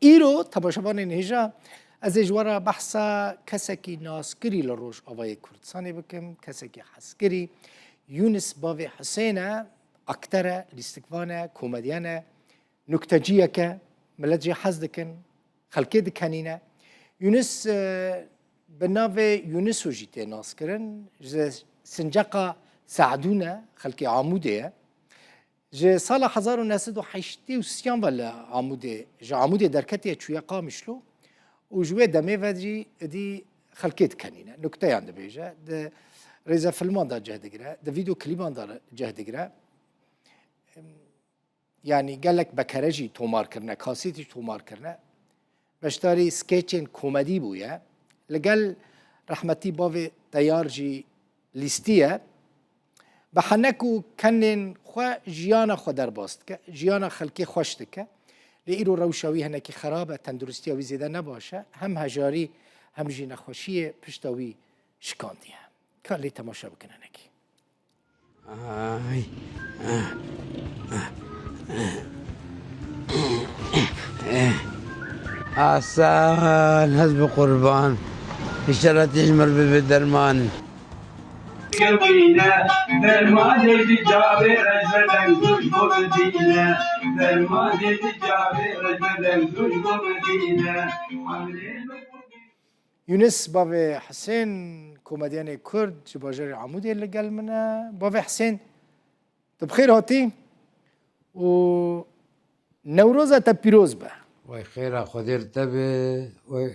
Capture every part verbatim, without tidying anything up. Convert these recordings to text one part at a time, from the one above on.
Îro temaşevanên hêja, ez ê ji we re behsa kesekî naskirî li Rojavayê Kurdistanê bikim, kesekî hezkirî. Yûnis bavê Hisên e, akter e, lîstikvan e, komedyen e, nukteciyek e, milet jê hez dikin, xelkê dikenîne. Yûnis, e, bi navê Yûniso jî tê naskirin, ji sinceqa Se'dûn e, xelkê Amûdê ye. Ji sala hezar û neh sed û heştê û sê ve li Amûdê, ji Amûdê derketiye, çûye Qamişlo û ji wê demê ve jî êdî xelkê dikenîne, nukteyan dibêje, di rêzefilman de cih digire, di vîdeo klîban de cih digire. Yanî gelek bekere jî tomar kirine, kasêt jî tomar kirine. Beşdarî skeçên komedî bûye. Li gel rehmetî bavê Teyar jî lîstiye. Bi henek û kenên xwe jiyana xwe derbas dike, jiyana xelkê xweş dike. Lê îro rewşa wî hinekî xerab e, tenduristiya wî zêde ne baş e. Hem hejarî hem jî nexweşiyê pişta wî şikandiye. Ka lê temaşe bikin hinekî. Ay. Hasan, ez bi qurban. Înşallah tê ji mir bibe derman. Dermanê di cavê rejbedeng duş bo bidîne. Dermanê di cavê rejbedeng duş bo bidîne. Yûnis bavê Hisên, komedyenê Kurd ji bajarê Amûdê li gel min e. Bavê Hisên, tu bi xêr hatî û Newroza te pîroz be. Wey xêra Xwedê li te be, wey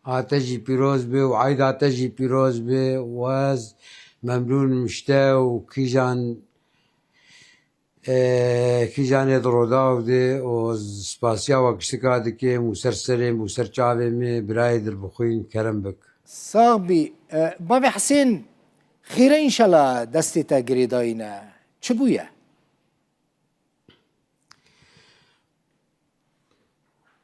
a te jî pîroz be û eyda te jî pîroz be û ez memnûn im ji te û kîjan Ê, kîjanê di Rodaw de û spasiya we giştika dikim û ser serê min û ser çavê min, birayê dilbixwîn, kerem bik. Sax bî. E, bavê Hisên, xêre înşallah destê te girêdayî ne. Çi bûye?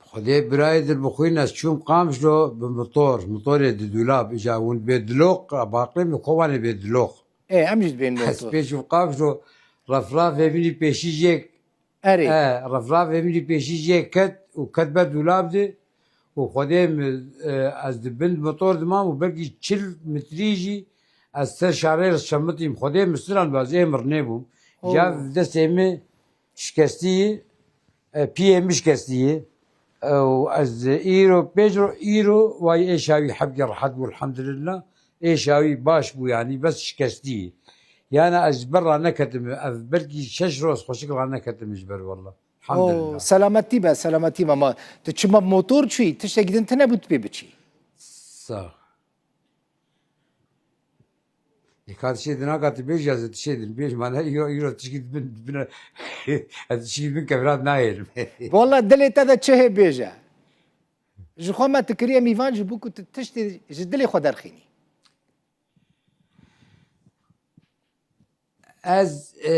Xwedê birayê dilbixwîn ez çûm Qamişlo bi motor, motorê di dûlab, îja hûn bê diloq, baqlê min Kobanê bê diloq. Ê, em jî dibên Ez motor. pê çûm Qamişlo, refrafê min î pêşî jê, Erê. e, refrafê min î pêşî jê ket û ket ber dûlab de û Xwedê min, e, ez di bin motor dimam û belkî çil metrî jî ez ser şarê re şemitîm. Xwedê min siran baz ê mirnê bûm. Oo. Ya destê min şikestî yî, e, piyê min şikestî yî. E, û ez îro, pêş ro, îro, way êşa wî hebkê rehet bû, elhamdulillah. Êşa wî baş bû, yanî bes şikestî yî. Yani ez ji ber raneketim, ev belkî şeş roz xweşik raneketim ji ber, wallah. Oo, Elhamdulillah. Selametî be, selametî be, ama tu çima motor çûyî, tiştekî din tune bû tu pê biçî? Sax. Ê, ka tiştê din naka tu bêjî, ez ê tiştê din bêjim. Mane îro, îro tişkî bin, bin, ez tişkî bin kevrat nayêrim. Walla dilê te de çi hê bêje. Ji xwe me tu kiriye mîvan ji bo ku tu tiştê ji dilê xwe derxînî. Ez, e,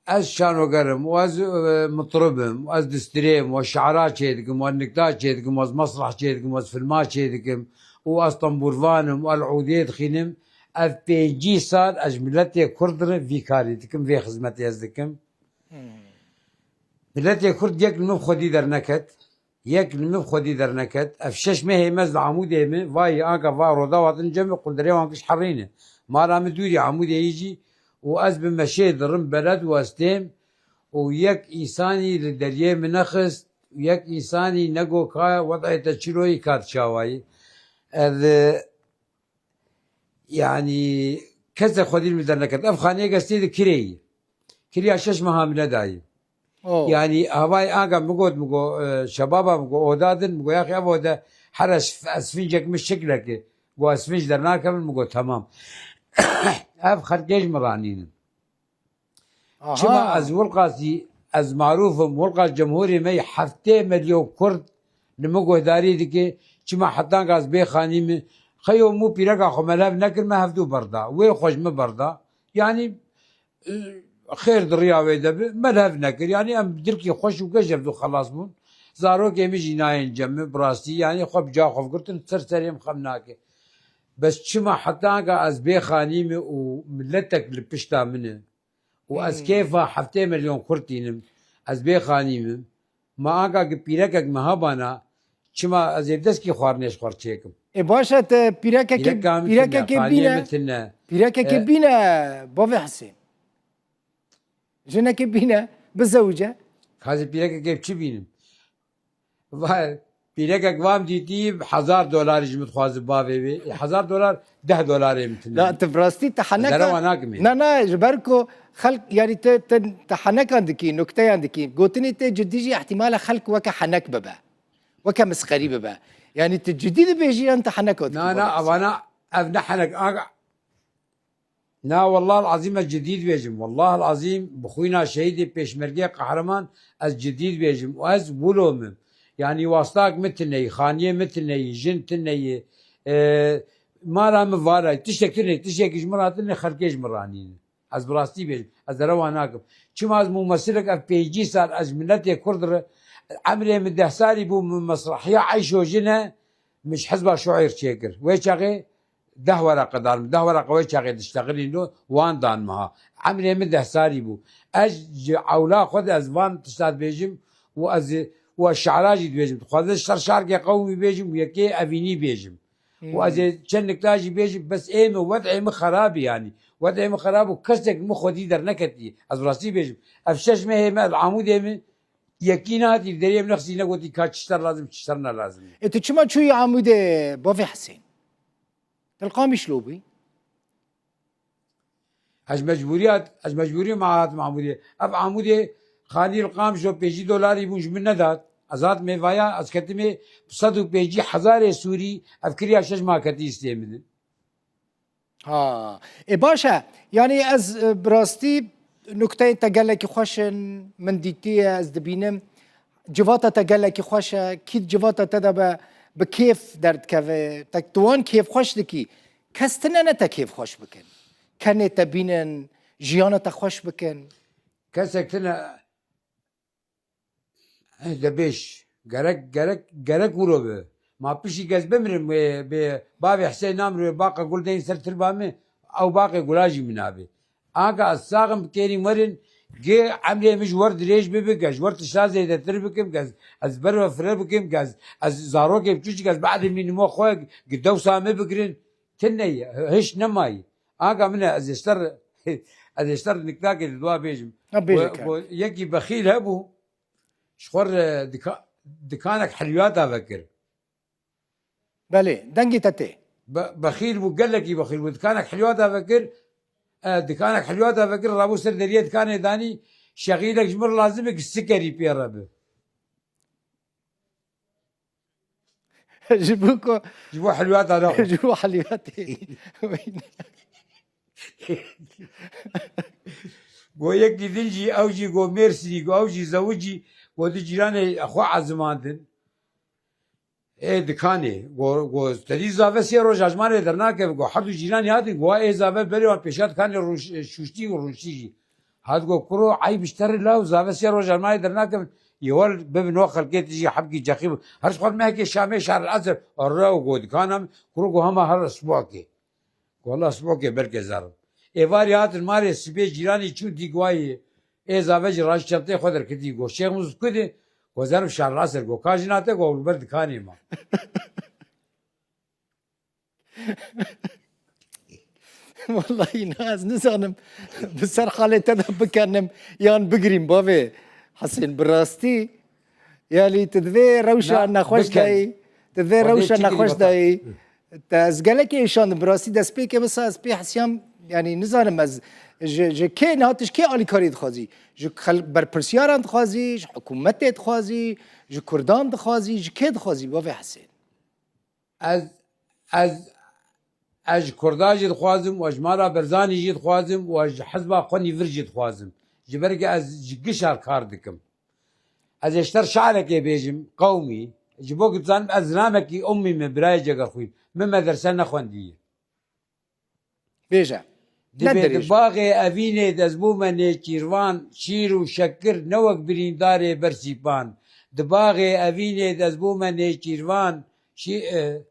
Ez şanoger im û ez, e, mitrib im û ez distirêm û ez şi'ra çêdikim û ez nikta çêdikim û ez mesreh çêdikim û ez filma çêdikim û ez tembûrvan im û ez li udê dixînim. Ev pêncî sal ez ji miletê Kurd re vî karî dikim, vê xizmetê ez dikim. Hmm. Miletê Kurd yek li min xwedî derneket. Yek li min xwedî derneket. Ev şeş mehê me ez li Amûdê me, vayî anka va roda hatin cem me, qundirê wan giş herîne. Mala min dûrî Amûdê yî jî û ez bi meşê dirim beled û ez têm û yek însanî li deriyê min nexist, yek însanî nego ka wed'ê te çiloyî, ka tu çawayî. Ez, e, Yanî kesek xwedî li min derneket. Ev xaneyek ez tê de kirê yî. Kiriya şeş meha min nedayî. Oh. Yanî havayê anka min got, min got, e, şebaba min got, oda din, min got, yaxî ev ode here ez, ez fincek min şikleke. Got, ez finc dernakevim, min got, temam. Ev xelkê ji min ranînin. Aha. Çima ez wilqasî, ez marûf im, wilqas cemhûrê me yî heftê milyon Kurd li min guhdarî dike, çima hetanka ez bê xanî me, xeyo min û pîreka xwe me lev nekir, me hevdû berda. Wê xwe ji min berda. Yanî, e, xêr di riya wê de bi, me lev nekir. Yanî em dilkî xweş û geş hevdû xelas bûn. Zarokê min jî nayên cem min, bi rastî, yanî xwe bi ca xwe girtin, ser serê min xem nake. Bes çima hetanka ez bê xanî me û miletek li pişta min e, û ez Hmm. kêfa heftê milyon Kurd tînim. Ez bê xanî me. Ma anka ki pîrekek me hebana, çima ez ê dest kî xwarinê ji xwe çêkim? Ê baş e, te pîrekekê, Pîreka min tune, pîrekekê xaniyê bîne, min tune. Pîrekekê E, bîne, bavê Hisên. Jinekê bîne, bizewice. Ka ez ê pîrekekê bi çi bînim? Va-, pîrekek vam dîtî, hezar dolarî ji min dixwazi bavê wê. Ê, hezar dolar, deh dolarê min tune. Na, tu bi rastî te henekan. Zere wan nakim ê. Na, na, ji ber ku xelk, yanî te, te, te henekan dikî, nukteyan dikî. Gotinê te cidî jî ihtimale xelk weke henek bibe. Weke misxerî bibe. Yanî tu cidî dibêjî yan tu heneka dikî? Na, na, bavê Hisên? Evana, ev ne henek. Aga, Na, wellahil azîm ez cidî dibêjim. Wellahil azîm bi xwîna şehîdê pêşmergê qehreman ez cidî dibêjim. Û ez wilo me. Yanî wastak min tune yî, xaniyê min tune yî, jin tune yî. E, mala min vara yî. Tiştek tune, tiştekî ji min re tune, xelkê ji min re nîne. Ez bi rastî bêjim. Ez derewa nakim. Çima ez mumesilek ev pêncî sal ez ji miletê Kurd re, emrê min deh salî bû, min mesrahiya Eyşo Jin e, min ji hizba şoîr çêkir. Wê çaxê deh wereqe dan min. Deh wereqe wê çaxê diştexilîn do, wan dan min ha. Emrê min deh salî bû. Ez ji ewla xwe de ez van tişta dibêjim û ez, û ez şara jî dibêjim. Dixwazim ser şarkê qewmî bêjim û yekê evînî bêjim. Û ez ê çend nikta jî bêjim, bes ê min, wed'ê min xerab e yanî. Wed'ê min xerab û kesek min xwedî derneketî. Ez rastî bêjim. Ev şeş mehê me li Amûdê min yekî nehatî, deriyê min nexistî negotî ka çi ser lazim, çi ser ne lazim. E, tu çima çûyî Amûdê, bavê Hisên? Te li Qamişlo bûyî? Ez mecbûriya, ez mecbûrî me hatim Amûdê. Ev Amûdê xanî li Qamişlo pêncî dolarî bûn, ji min nedat. Ez hatim ê vaya, ez ketim ê bi sed û pêncî hezarê Sûrî, ev kiriya şeş mah ketî îstê min. Ha. Ê, baş e. Yanî ez, e, bi rastî nukteyên te gelekî xweş in, min dîtiye, ez dibînim. Civata te gelekî xweş e. Kî di civata te de be, bi kêf derdikeve. Te, tu wan kêfxweş dikî. Kes tine ne te kêfxweş bikin. Kenê te bînin, jiyana te xweş bikin. Kesek tine, eh, debêj. Gerek, gerek, gerek wilo be. Ma piştî ez bimirim, wê, bê bavê Hisên namir wê baqa gul deyîn ser tirba min, ew baqê gula jî min nabe. Anka ez sax im, bikerî werin, gê emrê min ji wer dirêj bibe, ge ji wer tişta zêdetir bikim, ge ez, ez ber ve fire bikim, ge ez, ez zarokê biçûçik, ez badê min nimo xwe, gi dewsa min bigirin, tine ye, hiş nemayî. Anka min e, ez ê ser, ez ê ser niktakê di dua bêjim. Ha, bêje Go, kak. Go, yekî bexîl hebû, ji xwe re dika-, dikanek helwiyata vekir. Belê, dengê te tê. Be-, bexîl bû, gelekî bexîl bû. Dikanek helwiyata vekir, e, dikanek helwiyata vekir, rabû ser deriyê dikanê danî, şexîlek ji min re lazim e, sikerî pê re bi. Ji bo ku Ji bo helwiyata ne xwe. Ji bo helwiyatê. Go yekî din jî, ew jî go Mêrsînî, go ew jî zewicî, go di cîranê xwe ezimandin. Ê dikanê, go, go te dî zave sê roja ji malê dernakeve, go her du cîranî hatin, go ê zave berê wan pêşiya dikanê rûş-, şûştî û rûştî jî. Hat go, kuro, eyb ji te re law, zave sê roja ji malê dernakevin. Yê wel bibin o xelkê tu jî hebkî cexî bû. Her ji xwe mehkê şamê şar el esr, rew go dikana min, kuro go hema her sibokê. Go wela sibokê belkê zerim. Êvarî hatin malê sibê cîranî çûn dî go wayê. Ê zave jî rajî çenteyê xwe derketî. Go şêx Mûz ku de? Go zerim şar el esr. Go ka jina te? Go li ber dikanê ma. Wallahî na, ez nizanim bi ser halê te de bikenim yan bigirîm bavê Hisên, bi rastî. Yanî tu divê rewşa Na, nexweş biken. dayî, tu divê Xwedê rewşa çi nexweş kirî dayî. Te ez gelekî êşandim bi rastî, destpêkê wisa ez pê hesiyam, yanî nizanim ez ji, ji kê niha tu ji kê alîkarî dixwazî? Ji xel-, berpirsyaran dixwazî, ji hikûmetê dixwazî, ji kurdan dixwazî, ji kê dixwazî bavê Hisên? Ez, ez, ez ji Kurda jî dixwazim û ez ji mala Berzanî jî dixwazim û ez ji hizba xwe nîvir jî dixwazim. Ji ber ku ez ji gişa kar dikim. Ez ê ji te şarekê bêjim, qewmî, ji bo ku dizanim ez zilamekî ummî me, birayê cegerxwîn, min mederse nexwendiye. Bêje. Dibê di Nedirêj. baxê evînê de ez bûme nêçîrvan, şîr û şekir ne wek birîndarê bersîpan. Di baxê evînê de ez bûme nêçîrvan, şî-, e,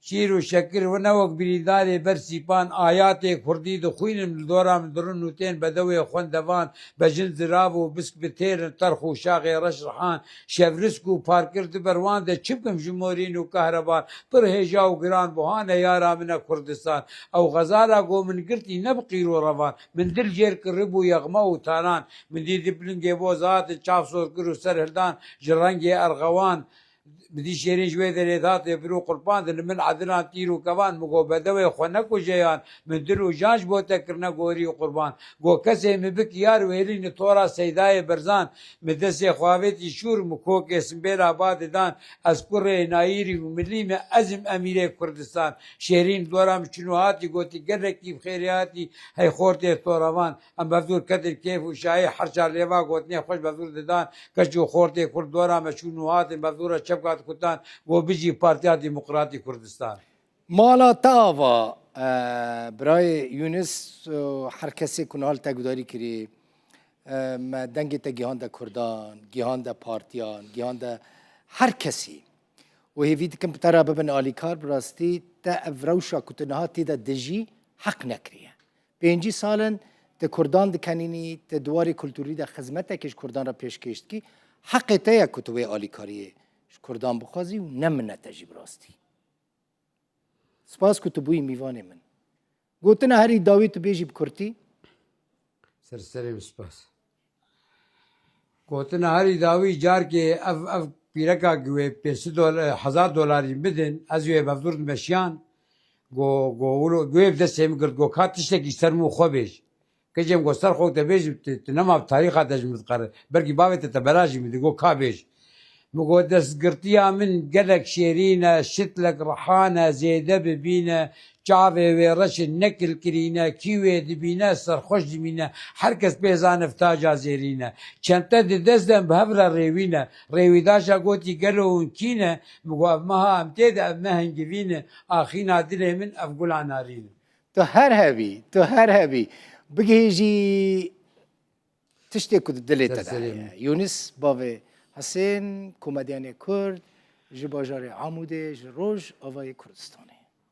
Şîr û şekir we ne wek birîndarê ber sîpan, ayatê kurdî dixwînin li dora min dirin û tên bedewê xwendevan, bejin zirav û bisk bi têr in, terx û şaxê reş rihan, şevrisk û parkir di ber wan de çi bikim ji morîn û kahreban, pir hêja û giran bû hane yara min e Kurdistan. Ew xezala go min girtî ne bi qîr û revan, min dil jêr kiribû yexma û tanan, min dî di bilingê boz hatin çav sor kir û ser hildan ji rengê erxewan. Bi dî şêrîn ji wê derê datê bir û qurban di li min edilan tîr û kevan, min go bedewê xwe nekuje yan, min dil û jan ji bo te kirine gorî û qurban. Go kesê min bik yar wêrî ni tora Seydayê Berzan, min destê xwe avêtî şûr, min kokê simbêla badê dan, ez kurê nayîrî û milî me, ez im emîrê Kurdistan. Şêrîn dora min çûn û hatî gotî gelekî bi xêrê hatî, hey xortê toravan. Em bevdûr ketin kêf û şahî, her çar lêva gotinê xweş bevdûr didan, keç û xortê Kurd dora me çûn û hatin, bevdûra çepka dikutan, go bijî Partiya Demokratî Kurdistan. Mala te ava, e, birayê Yûnis, e, her kesê ku niha li te gudarî kirî, e, me dengê te gihande Kurdan, gihande partiyan, gihande her kesî. Û hêvî dikim bi te re bibin alîkar, bi rastî te ev rewşa ku tu niha tê de dijî heq nekiriye. Pêncî sal in tu Kurdan dikenînî, tu di warê kulturî de xizmetekê ji Kurdan re pêşkêş dikî. Heqê te ye ku tu wê alîkariyê ji Kurdan bixwazî û ne minete jî bi rastî. Spas ku tu bûyî mîvanê min. Gotina herî dawî tu bêjî bi kurtî. Ser serê min spas. Gotina herî dawî carkê ev, ev pîreka gi wê pênc sed dola-, hezar dolarî bidin, ez wê bevdûr dimeşiyan. Go, go, wilo, wê bi destê min girt, go, ka tiştekî ser min xwe bêj. Kecê min go, ser xwe te bêjim, tu, tu nema bi tarîxa te ji min diqere. Belkî bavê te te bera jî min di, go, ka bêj. Min got, destgirtiya min gelek şêrîn e, şitlek rihan e, zêde bibîn e, çavê wê reş in, ne kilkirîn e, kî wê dibîne, serxweş dimîne, her kes pê zane bi taca zêrîn e. Çente di dest de bi hev re rêwîn e. Rêwîdaşa gotî, gelo hûn kî ne? Min got, ev meha em tê de, ev me hingivîn e, axîna dilê min, ev gula narîn e. Tu her hebî, tu her hebî. Bigihîjî tiştê ku di dilê te de heye. Yûnis bavê Hisên, komedyanê Kurd, ji bajarê Amûdê, ji Rojavayê Kurdistanê.